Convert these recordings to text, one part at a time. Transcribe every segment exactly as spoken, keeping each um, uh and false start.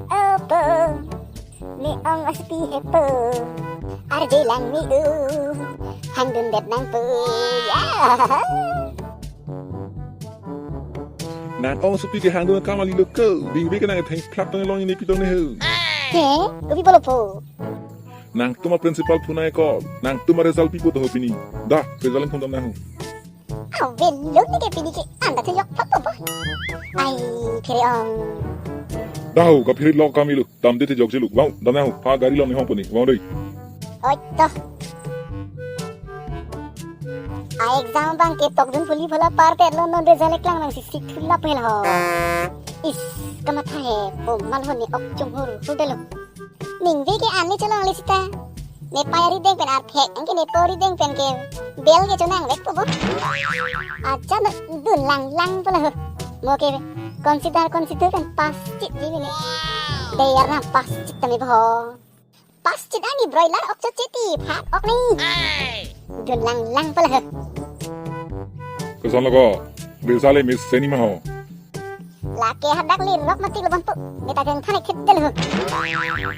Opo, ne ong asopi hepo, arje lang me-o, hangdundet nangpo. Ya. Nang ong asopi ke hangdun akam kalilo ko, bingbe ke nang thengphlak tong long ne pi tong ne ho. He, kopi pulo po? Nangtum a principal phone ai call, nangtum a result pipo to ho pini. Dah, result phone dam nang ho. Aw, belok ne ke pini ke anda thejok thok po. Ai, phere ong. Dah ho, kaphere lok kami lo. Damde thejok jelo. Vang, dam nang ho. Ha gari long ne hong poni. Vang dei. Oi to. A exam abang ke tokdun puli phola par te lo, non result klang nang sisik thula pel ho. Is, kamatha he, po mal ho ne ok chunghur hur delo. Ningve ke an ne cholongle sita. Nepei arideng pen arthek, anke nepo arideng pen ke bel ke chonangvekpo bo. Acha no dun lang lang pulo ho. Mo ke consider consider pen pass chit ji ne. Dei arnam pass chit tame bo. Pass chit ani broiler ok chot chiti phat ok ni. Dun lang lang pulo ho. Koson lo ko, result le miss seni ma ho. Lake hadak lirok mati lo bonpo. Neta jen than thekthedetlo ho.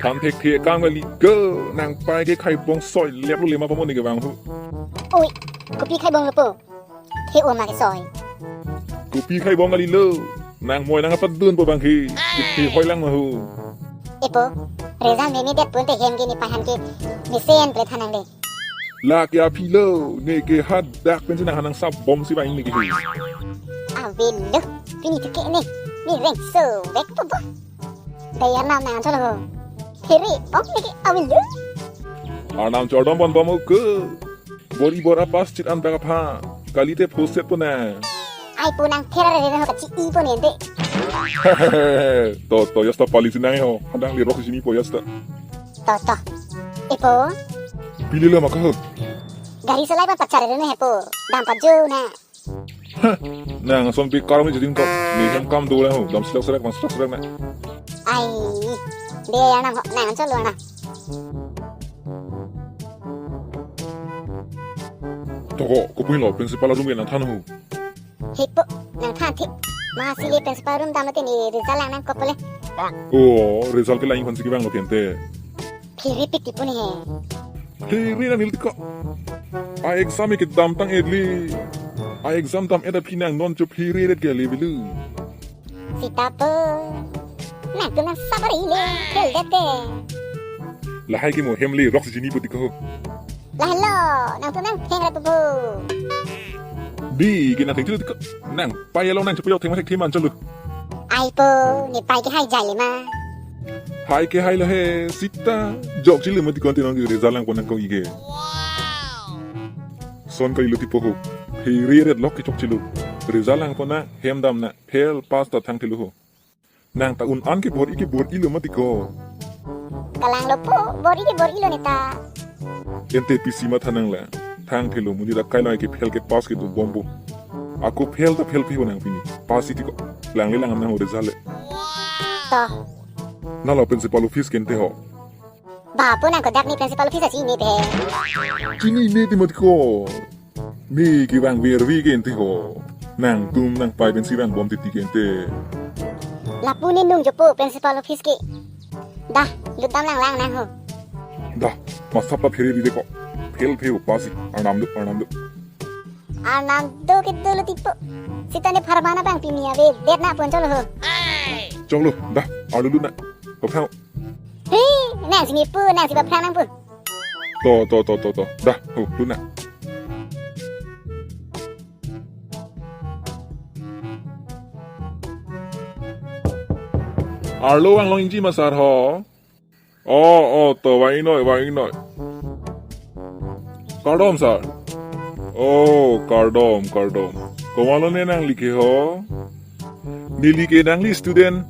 Than thekthe akam kali ko, nangpei ke khaibong soi lep lo lema pamo ne ke vang ho. Oi, kopi khaibong lo po? The-o ma ke soi. Kopi khaibong kalilo. Nang moi nang apat dunpo bang ke. Kopi hoi lang ma ho. Epo, result meme det pun te hem ke nepei aphan ke mesen ple than nang de. Lake aphi lo, ne ke hadak pen si nang hanang sap bom si bang ne ke. Avelo, pini to ke ne, ne reng sovekpo bo. Dei arnam nang cholo ho. Phere ong ne ke avelo. Arnam chodom bon bom ko. Bor-i bor-a pass chit an dak apha. Kalite phose po na. Ai po nang thera re ho kachi-i po ne de. To, to, yasta pali si nang ho. Hadak lirok si chinipo yasta. To, to. Epo. Pili lo ma ko ho. Gari salai pan pachare ne hepo. Dam pajo na. Hah, nang ason pi karam ni jiding to. Ne hem kam do le ho. Dam silak silak, mas silak silak na. Ai. Dei arnam ho, nang cholo na. To ko, kopi lo, principal room ke nang than ho. Hepo, nang than thik. Masi le principal room dam te ne result lang nangkok po le. Oh, result ke lang hon si ke vang lo kente. Phere pik ti pu ne he. Phere nang nil ti ko. A exam ke dam tang-et le. A exam dam-et aphi nang non cho phere ret ke le belu. Sita po. Nangtum nang sabar ile, fail det te. Lahai ke mo hem lirok si chinipo ti ko. Lahai lo, nangtum nang theng rat po. Dei ke nang theng chulu ti ko. Nangpei along nang chepuyok theng ma thekthe man cholo. Ai po, nepei ke hai jai le ma. Hai ke hai lo he, sita. Jok chilo mati konti nong ke result lang pon nang ko ike. Son kalilo ti po ho. Phere ret lok ke chok chilo. Result lang pon na, hem dam na, fail pass ta thangthelo ho. Nang ta un an ke bor-i ke bor-i lo mati ko. Kalang lo po, bor-i ke bor-i lo neta. Ente pisi matha nang la. Thangthelo monit akai lo ke fail ke pass ke do bom bo. Ako fail ta fail phi ho nang pini. Pass iti ko. Lang le lang nang ho result le. To. Na lo principal office kente ho. Ba po nang kodak ne principal office asi ne pe. Chinine ti mati ko. Ne ke vang verve kente ho. Nangtum nangpei pen si vang bom titi kente. Lapu ne nung jopo principal office ke. Dah, lut dam lang lang nang ho. Dah, masap ta phere di de ko. Fail phe ho pass si. Arnam do, arnam do. Arnam do ke dolo ti po. Sita ne pharmana bang pini ave det na pon cholo ho. Cholo, dah, arlu lut na. Ko phang. He, nang si ne pu, nang si ba phrang nang pu. To, to, to, to, to. Dah, ho, lut na. Arlo vang long inji ma sir ho. Oh, oh, to vang-ik noi, vang-ik noi. Kardom sir. Oh, kardom, kardom. Komatlo ne nangli ke ho? Neli ke nangli student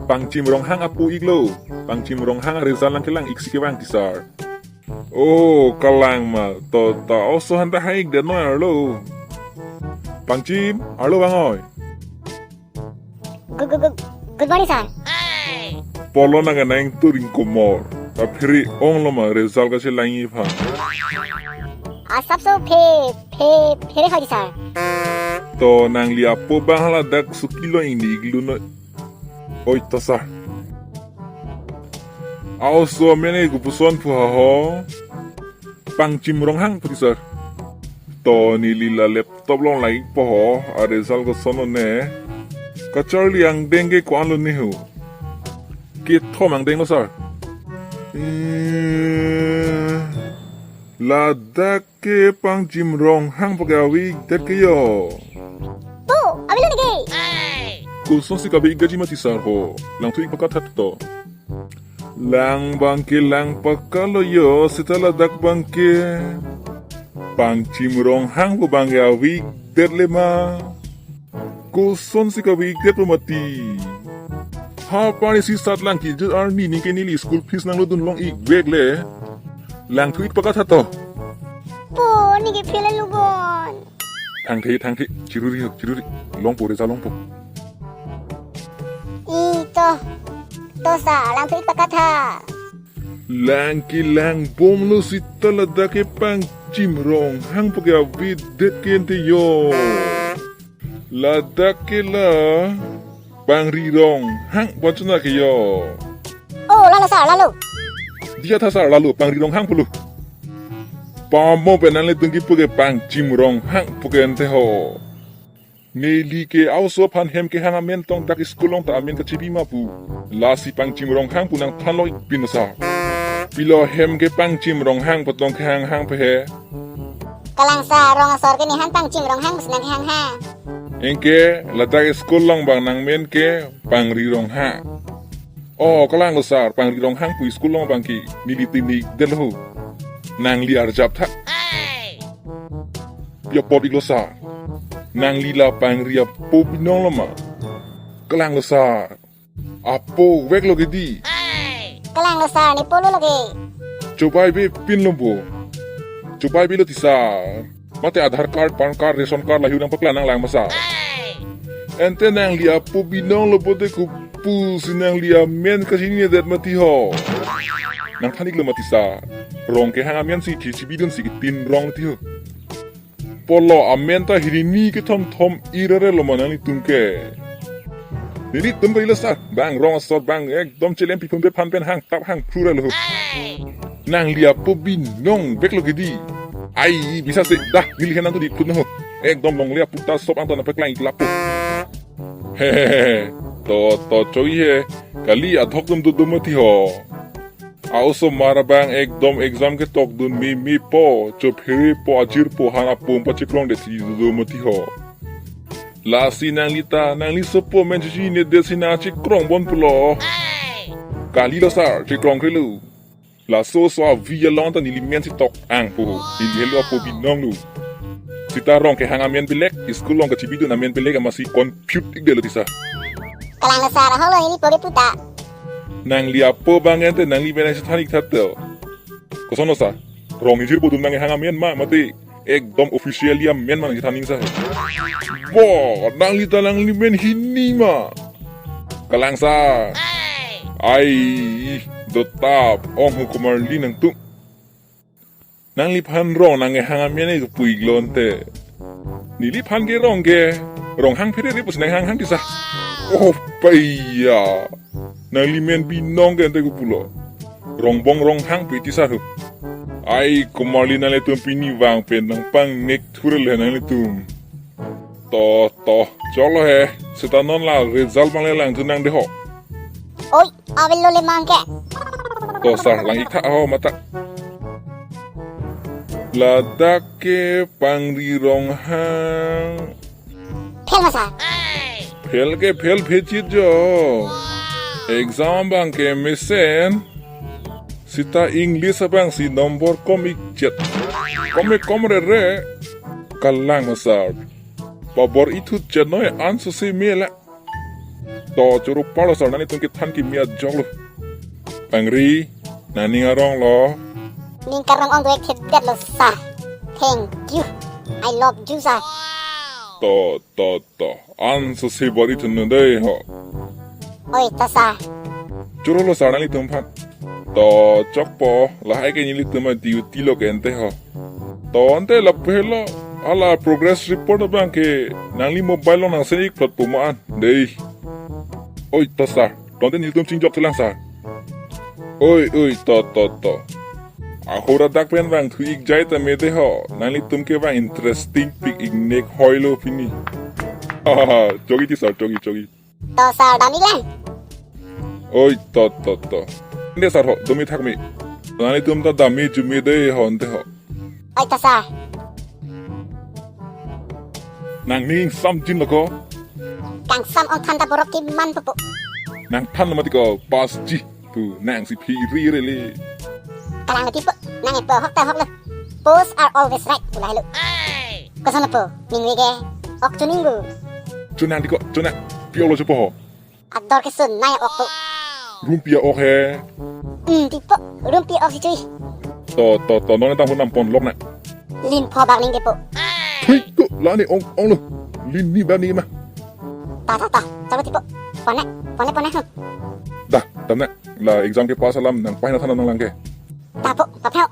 Pangchim Ronghang apo-ik lo. Pangchim Ronghang result nangkelang-ik si kevang ti sir. Oh, kalang ma. To ta oso han ta hai-ik det noi arlo. Pangchim, arlo vang oi. Good, good, good, good morning, sir. Polo nang nang turing komor. Ta phere ong lo ma result kachelang-ik aphan. Asapso phe, phe, phere hoi di, sir. To nangli apo abang hala dak suki lo ingni iglu no. Oi to sir. A-oso amen ke kopuson pu ha ho. Pangchim Ronghang pu ti sir. To neli la laptop along lang-ikpo ho, a-result koson lo ne. Kacharli angdeng ke ko-an lo ne ho. Kethom angdeng lo sir. Eh, ladak ke Pangchim Ronghang pu ke ave-ikdet ke jo. Po, avelo neke. Kosonsi kave-ik gaji mati sir ho. Langthu-ik pakatha to. Lang abang ke lang pakatlo jo, seta ladak abang ke Pangchim Ronghang pu abang ke ave-ikdet le ma. Kosonsi kave-ikdet po mati. Ha pani si sat lang kijut arni neke neli school fees nanglo dun long-ikvek le. Langthu-ik pakatha to. Po, neke fail lo bon. Thangthe, thangthe, chiruri ho, chiruri. Longpo, result longpo. I to, to sir, langthu-ik pakatha. Lang ke lang bomlo seta ladak ke Pangchim Ronghang pu ke avedet ke ante jo. Ladak ke la Pangri Ronghang pu chona ke jo. Oh, lalo sir, lalo. Diya tha sir, lalo Pangri Ronghang pulo. Pamo pen nanglitum kipu ke Pangchim Ronghang pu ke ante ho. Neli ke a-oso aphan hem kehang amen tong dak school along ta amen kachibi ma pu. Lasi Pangchim Ronghang pu nangthan long-ikpin sir. Pilo hem ke Pangchim Ronghang pu tong kehang hang pe he. Kalang sir, rong asor ke nephan Pangchim Ronghang pusi nangkehang ha. Anke ladak school along abang nangmen ke Pangri Ronghang. Oh, kalang lo sir, Pangri Ronghang pu school along abang ke neli tin-ikdet lo ho. Nangli arjap tha. Pi apot-iklo sir. Nangli la Pangri apo binong lo ma? Kalang lo sir. Apo vek lo ke di. Kalang lo sir, ne po lo lo ke. Chobai bepin lo bo. Chobai belo ti sir. Mate Aadhaar card, PAN card, ration card lahei nangpaklang nanglang ma sir. Ante nangli apo binong lo pote kopusi nangli amen kachininedet mati ho. Nangthan-iklo mati sir. Rong kehang amen si chichibidun si itin rong ti ho. Polo amen ta hini ni kethom thom-ik rare lo ma nanglitum ke. Nelitum ke ilo sir, bang rong asor bang ekdom chelem pi phun pe phan pen hang tap hang phru ra lo. Nangli apo binong vek lo ke di. Ai, bisa se dah neli henang tu di phun ho. Ekdom longle aputa sop angton nangpaklang-ik lapu. Hehehe. To, to choi he. Kali adhok dum dum dum mati ho. A-osomar abang ekdom exam ketokdun meme po, chophere po, ajir po, han apum pachiklongdet si dodun mati ho. Lasi nangli ta, nangli sopo amen chichinedet si nangchikrong bon pulo. Kali lo sir, chikrong krelo. Laso so avi along ta neli men si tok ang po, neli helo apo binong lo. Seta rong kehang amen belek, school along kachibidun amen belek amatsi confuse-ikdet lo ti sir. Kalang lo sir, ahok lo neli po ke puta. Nangli apo abang ante nangli men nangchethan-ik tha to. Koson lo sir? Rong ingjir bodum nangkehang amen ma mate ekdom officially amen ma nangchethan-ik sir? Bo, nangli ta nangli men hini ma. Kalang sir. Ai, dotap, ong hu komarli nangtum. Nangliphan rong nangkehang amen ke pu-iklo ante. Neliphan ke rong ke, Ronghang pherere pusi nanghang hang ti sir. Oh, paiya. Nangli men binong ke ante kopulo. Rongbong Ronghang pu ti sir ho. Ai, komarli nanglitum pini vang pen nangpangnek thur le nanglitum. To, to, cholo he. Seta non la result abang le langdun nang de ho. Oi, avelo le ma ke. To sir, lang-ik tha ho mata. Ladak ke Pangri Ronghang. Fail ma sir? Fail ke fail phechit jo. Exam abang ke mesen. Seta English abang si number kom-ikchet. Kom me kom rere. Kalang ma sir. Pabor-ithutchet noi an so si me la. To choro palo sir, nanglitum kethan kimi ajok lo. Pangri, nangning arong lo. Ning karong ong duet thepdet lo sir. Thank you. I love you sir. To, to, to. An so si bor-ithun no dei ho. Oi, to sir. Choro lo sir nanglitum aphan. To chokpo, lahai ke nelitum a-duty lo ke ante ho. To ante lapu helo. Hala progress report abang ke nangli mobile along nang send ik plot po ma an. Dei. Oi to sir. Tangte nelitum chingjok thulang sir. Oi, oi, to, to, to. Ahora dak pen vangthu ik jai ta mede ho. Nanglitum ke vang interesting pik ik nek hoi lo pini. Hahaha, chogi ti sir, chogi, chogi. To sir, dam ik lang. Oi, to, to, to. Ante sir ho, dumi thak mi. Nanglitum ta dam mi ju mi dei ho, ante ho. Oi to sir. Nangning samjin lo ko. Kangsam ong than ta borok ke man pupu. Nang than lo mati ko, pass ji. Tu nang si phi ri re le. Kalang lo tipo, nang epo hok ta hok lo. Post are always right, pu lahelo. Koson lo po, ningve ke ok chuning bu. Chunang ti ko, chunang. Pi ok lo chupo ho. Ador ke sun, nai ok po. Rumpi ok he. Hmm, tipo, rumpi ok si chui. To, to, to, non tang pun nam pon lok na. Lin pho bak ning tipo. Thui ko, la ni ong, ong lo. Lin ni ba ni ma. Ta, ta, ta, chalo tipo. Pon ne, pon ne, pon ne, hmm. Dah, dam ne. La exam ke pass alam nang pahina than nang lang ke. Ta po, ta pheo.